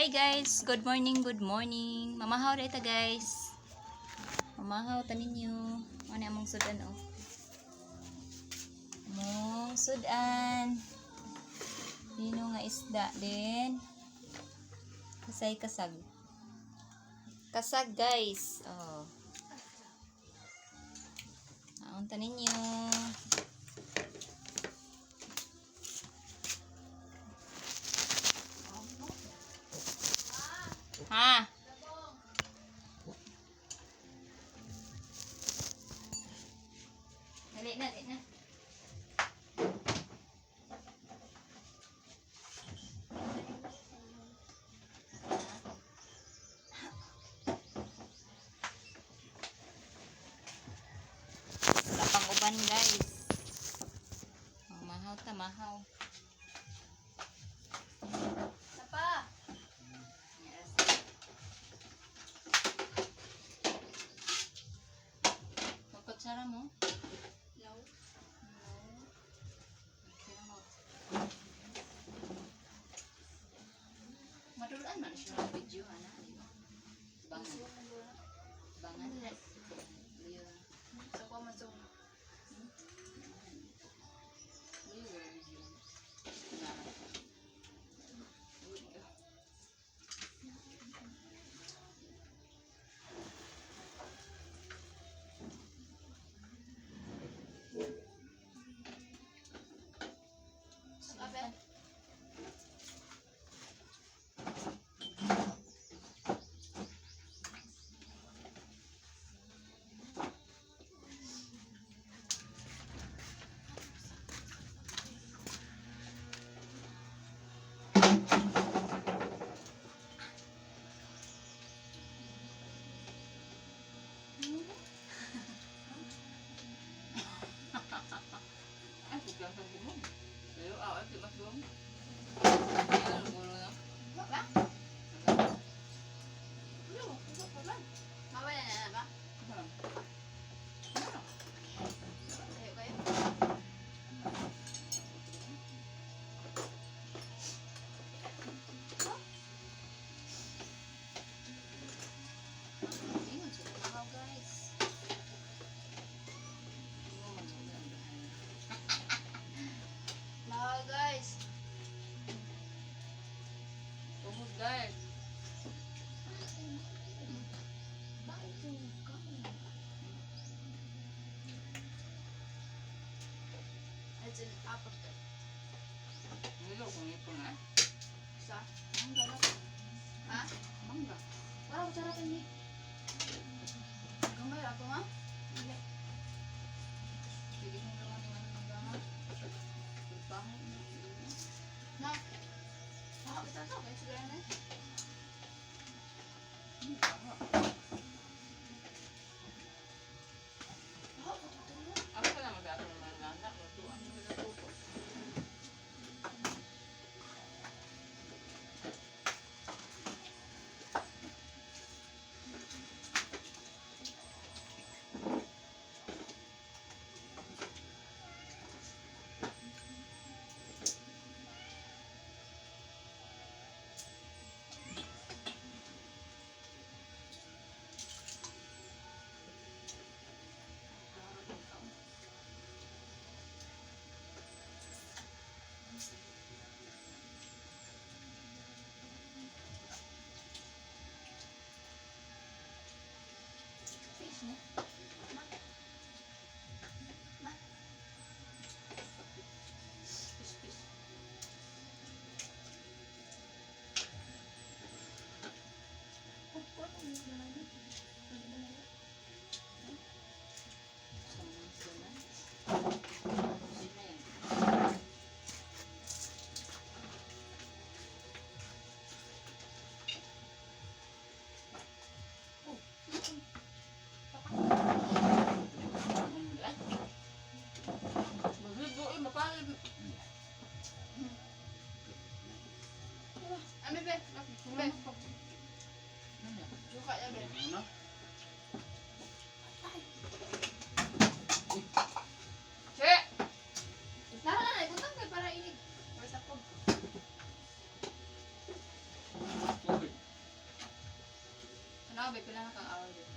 Hi guys, good morning, good morning. Mamahaw ra ita, guys. Mamahaw ta ninyo. Ano among sudan, oh. Among sudan. Dino nga isda din. Kasay kasag. Kasag, guys. Oh. Aon ta ninyo. Ha? Dali na, dali na. Wala pang uban, guys. Oh, mahaw ta, mahaw. Sapa. Yes. Magkutsara mo? No. No. Okay mo. Madulaan man siya ng video, ana, di ba? Bangan. Bangan. Luyo lang. Sa ko man so. Luyo wala video. Na. Uy, ka. Kape. Ay, biglang sa gumong. Pero, ah, ay, mas gumong. Ay, ano, gulo na. Ba? No, ba? Mawala na na ba? Ano? Tayo kayo. Ingon sila mahaw, guys. Ingon man sila ang bahay. Mahal, guys. Tuhod, guys. Bakit yung kami? It's an uppercut. Nilo kung ipon na. Sa? Mangga ba? Ha? Mangga. Wala ko sarap hindi. Gamay ako ha? Hindi. Sige kong gawa ni Manang mangga ha. Pagpangit na. Na. Baka kita to. Kaya siguro na. Baho. Baka ko to. Ako ka lang mag-ato ng mga nana. Lutuan mo na tuto. Fish na. Ma. Ma. Fish, fish. Popcorn ang mga na. Pwede ba na yun? Sa mga sila. Sila yan. Oh. Maghigo eh, mapalib. Ano be? Be. Ano? Suka ya be. Tanaw ba pila na kang hour din?